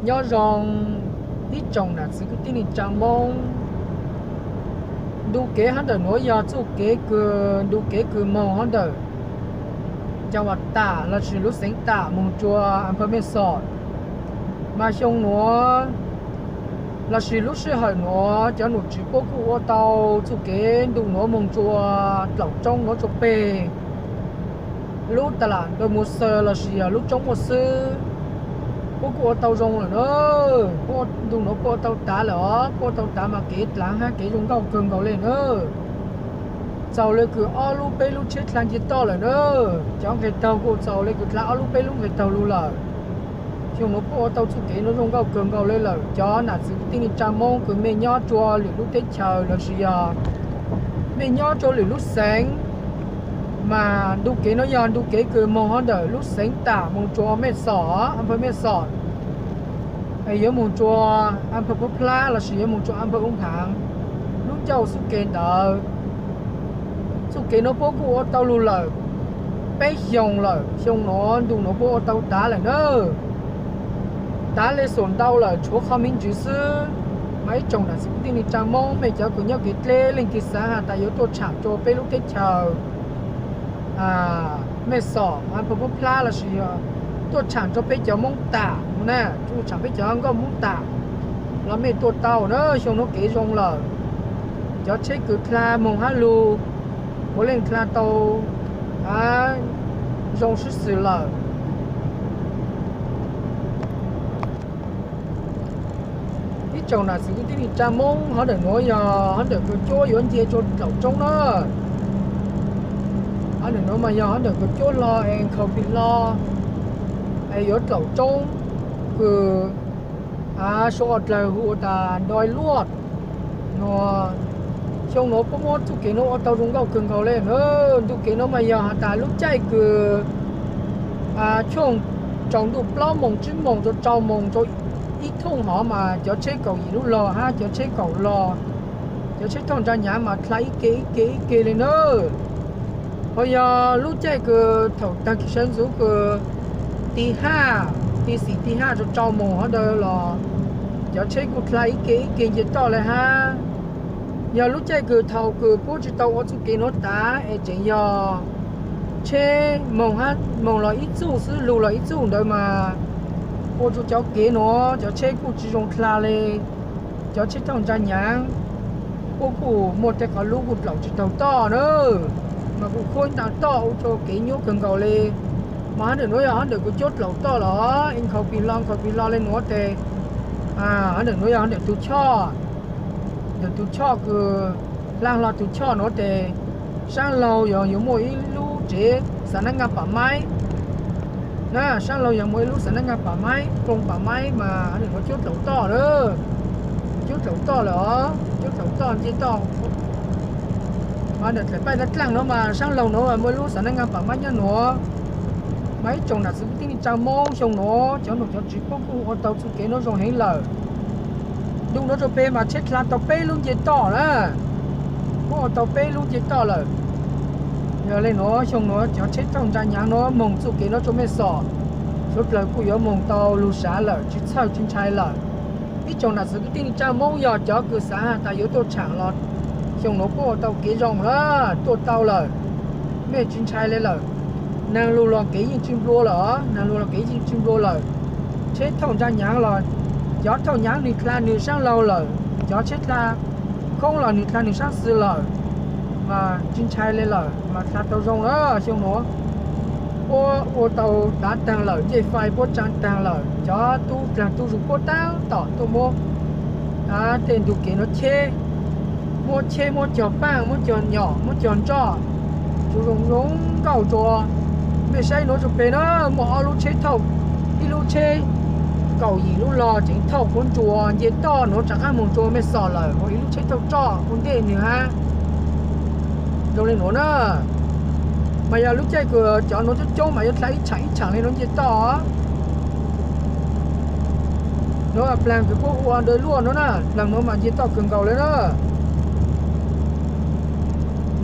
Nyob zoo ib tsoom nam txiv kwv tij neej tsa Hmoob. Ntu kev hov ntawm nuav yog txuj kev kws, ntu kev kws moog hov ntawm cov vam tam lossis lub xeev tam moog rua a phawv Mej Xom. Mas xyoo nuav lossis lub sij hawm nuav cov nom tswv puab kuj ua tau txuj kev ntu nuav moog rua dlaum roob nuav rua peg lub tas lam nta mus xaws lossis yog lub roob muaj xwb. Puab kuj ua tau zoo lawm na. Puab ntu nuav puab ua tau tav lawm os, puab ua tau tav mas kev dlaav hab kev zoo nkauj kawg nkaus le na. Txaus le kws ob lub peb lub tsheb dlha nce toj lawm na. Cov nqeg taug kuj txaus le kws dlha ob lub peb lub nqeg taug lug lawm. Xyoo nuav puab ua tau txuj kev nuav zoo nkauj kawg nkaus le lawm. Cov nam txiv kwv tij neej tsa Hmoob kws mej nyob rua lwm lub teb chaws lossis yog mej nyob rua lwm lub xeev, mas ntu kev nuav yog ntu kev kws moog hov ntawm lub xeev tam moog rua Mej Xom, a phawv Mej Xom. Yuav moog rua a phawv Phuv Plab lossis yuav moog rua a phawv Ub Phaav, lub ncauj xub ke ntawd. Txuj kev nuav puab kuj ua tau lug lawm peb xyoos lawm. Xyoo nuav ntu nuav puab ua tau tav lawm na. Tav le xum ntau lawm, tshuav qhov me ntsis xwb. Mas ib tsoom nam txiv kwv tij neej tsa Hmoob, mej cov kws nyob kev dleb leej twg xaav has tas yuav tuaj tshaam rua peb lub teb chaws Mej Xom, a phawv Phuv Plab lossis tuaj tshaam rua peb cov Moob tam na, tuaj tshaam peb cov nkauj Moob tam los mej tuaj tau na. Xyoo nuav kev zoo lawm, cov tsheb kws dlha moog hab lug puav leej dlha tau zoo sib xws lawm. Ib tsoom nam txiv kwv tij neej tsa Moob, hov ntawm nuav yog hov ntawm kws cuab yuav nce rua dlaum roob na. Hov ntawm nuav mas yog hov ntawm kws cuab hlo es nkhaus plig hlo es yuav dlaum roob kws suav dlawg hu ua tas Doi Luaj. Nuav xyoo nuav puab muab txuj kev nuav ua tau zoo nkauj kawg nkaus le na. Ntu kev nuav mas yog has tas lub caij kws tshooj tsaus ntuj plaub moos tsib moos rua rau moos rua ib thooj hov mas cov tsheb kaum yim lub log hab cov tsheb kaum log, cov tsheb thauj nra nyav mas dlha ib ke ib ke ib ke le na. Ho yog lub caij kws thaum taag kis sawv ntxuv kws ti haj, ti xim ti haj rua rau moos hov ntawd los cov tsheb kuj dlha ib ke ib ke nce toj le hab. Yog lub caij kws thaum kws puab tsi tau ua txuj kev nuav tav es tseem yog tsheb moog hab moog los ib txuj xwb, lug los ib txuj ntawd mas ua rua cov kev nuav cov tsheb kuj tsi zoo dlha le. Cov tsheb thauj nra nyav puab kuj muaj tej qhov lub kuj dlaum tsi taug toj na, mas kuj khuab ntaag toj ua rua kev nyuab kawg nkaus le. Mas hov ntawm nuav yog hov ntawm kws cuab dlaum toj los nkhaus plig hlo nkhaus plig hlo le nuav tes, hov ntawm nuav yog hov ntawm tug choj, ntawm tug choj kws hla hlo tug choj nuav tes saab laug yog yuav muaj ib lub tsev xav nab nqaj pam maib na, saab laug yog muaj ib lub xav nab nqaj pam maib, ploog pam maib mas hov ntawm nuav cuab dlaum toj lawm, cuab dlaum toj lawm os, cuab dlaum toj nce toj. Mas ntawm dlaim paib dlaab dlaaj nuav mas saab laug nuav muaj ib lub xav nab nqaj pam maib nyob nuav. Mas ib tsoom nam txiv kwv tij neej tsa Moob, xyoo nuav cov nom cov tswv puab kuj ua tau txuj kev nuav zoo heev lawm. Ntu nuav rua peg mas tsheb dlha tau peb lub nce toj na, puab ua tau peb lub nce toj lawm. Yog le nuav xyoo nuav cov tsheb thauj nra nyav nuav moog txuj kev nuav rua Mej Xom, suav dlawg kuj yuav moog tau lug sav lawm, tsi txhawj tsi ntshai lawm. Ib tsoom nam txiv kwv tij neej tsa Moob, yog cov kws xav has tas yuav tuaj tshaam los xyoo nuav puab ua tau kev zoo lawm, tuaj tau lawm, mej tsi ntshai le lawm. Naag lug los kev yeej tsi nplua lawm os, naag lug los kev yeej tsi nplua lawm. Tsheb thauj nra nyav los cov thauj nyav nwg dlha nwg saab laug lawm, cov tsheb dlha khoob los nwg dlha nwg saab xwb lawm, mas tsi ntshai le lawm, mas dlha tau zoo lawm. Xyoo nuav puab ua tau tav taag lawm, ncej fai puab tsaa taag lawm, cov tub dlaag tub zug puab taab tom tuaj muab tej ntug kev nuav cheb, muab cheb muab cog paaj, muab cog nyom, muab cog nroj, tsuav zoo zoo nkauj rua. Mej saib nuav rua peg na, muaj ob lub tsheb thauj, ib lub tsheb kaum yim lub log tseem thauj quav nruas nce toj nuav rov qaab moog rua Mej Xom lawm, ho ib lub tsheb thauj roj ua ntej nwg hab. Zoo le nuav na, mas yog lub caij kws cov nuav coob coob mas yuav dlha ib tshaam ib tshaam le nuav nce toj. Nuav plaag kws puab hu ua Doi Luaj nuav na, plaag nuav mas nce toj kawg nkaus le na.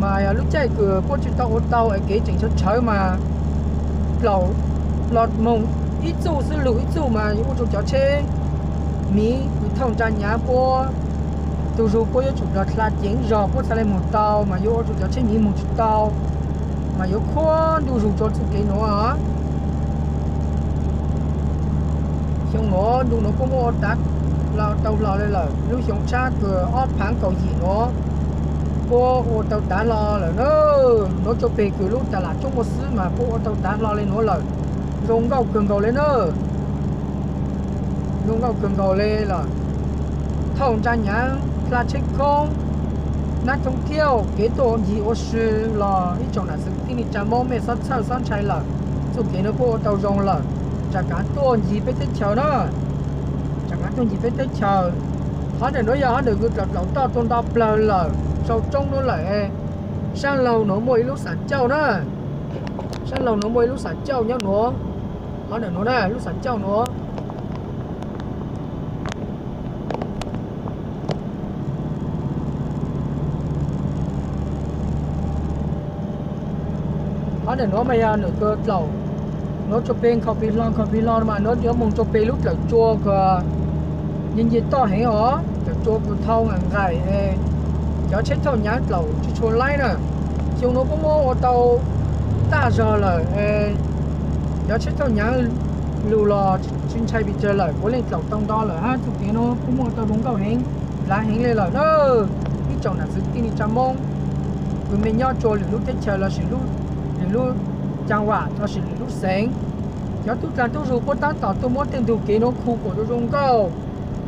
Mas yog lub caij kws puab tsi tau ua tau es kev tseem tshawv tshawv mas dlaum los moog ib txuj xwb lug ib txuj mas yuav ua rua cov tsheb miv kws thauj ntsa nyav puab, tug zug puab yuav tsum nrog dlha ceev zog puab txhaj le moog tau, mas yuav ua rua cov tsheb miv moog tsi tau, mas yuav khuab ntuj zug rua txuj kev nuav. Xyoo nuav ntu nuav puab muab ua tav tau hlo le lawm, lub xyoo tshab kws ob phaav kaum yim nuav puab ua tau tav hlo lawm na. Nuav tsua peg kws lub tas lam tsoob muaj xwb mas puab ua tau tav hlo le nuav lawm. Zoo nkauj kawg nkaus le na. Zoo nkauj kawg nkaus le lawm. Thauj ntsa nyav, dlha tsheb khoob, nab thoob thiab kev tuaj ncig ua si los ib tsoom nam txiv kwv tij neej tsa Moob mej xob txhawj xob ntshai lawm. Txuj kev nuav puab ua tau zoo lawm, tsaam kaav tuaj ncig peb teb chaws na. Tsaam kaav tuaj ncig peb teb chaws. Hov ntawm nuav yog hov ntawm kws dlaum dlaum toj tuaj nto plawg lawm, sau tsoob nuav lawm. Saab laug nuav muaj ib lub xaam cauj na. Saab laug nuav muaj ib lub xaam cauj nyob nuav. Hov ntawm nuav na, lub xaam cauj nuav. Hov ntawm nuav mas yog nwg kws dlaum nuav tsua peg nkhaus peg hlo nkhaus peg hlo mas nuav yuav moog tsua peg lub dlaum tsua kws nce nce toj heev os, dlaum tsua kws thau nqaim nqaim, cov tsheb thauj nyaav dlaum tsi tshua laib na. Xyoo nuav puab muab ua tau taj zog lawm, cov tsheb thauj nyaav lug los tsi ntshai pes tsawg lawm, puav leej dlaum tau nto lawm hab. Txuj kev nuav puab muab ua tau zoo nkauj heev, dlaav heev le lawm na. Ib tsoom nam txiv kwv tij neej tsa Moob kws mej nyob tsua lwm lub teb chaws lossis lwm lub caaj vam lossis lwm lub xeev, cov tub dlaag tub zug puab taab tom tuaj muab tej ntug kev nuav khu kuas zoo zoo nkauj,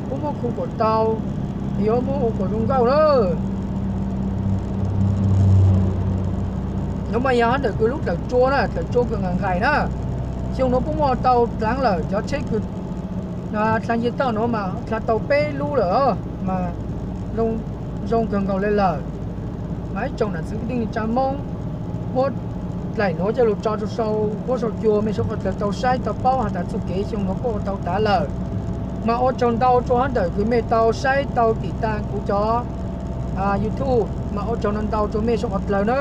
puab muab khu kuas tau, yuav muab ua kuas zoo nkauj na. Nuav mas yog hab ntawm kws lub dlaum tsua na, dlaum tsua kws nqaim nqaim na. Xyoo nuav puab muab ua tau dlaav lawm, cov tsheb kws dlha nce toj nuav mas dlha tau peb lub lawm os, mas zoo kawg nkaus le lawm. Mas ib tsoom nam txiv kwv tij neej tsa Moob, muab dlaim nuav coj lug tso rua sau huab sau cua mej suav qhov dlawg tau saib tau paub has tas txuj kev xyoo nuav puab ua tau tav lawm. Mas ua tsaug ntau rua hab ntawm kws mej tau saib tau tim tas kuv cov YouTube, mas ua tsaug ntau ntau rua mej suav qhov dlawg na.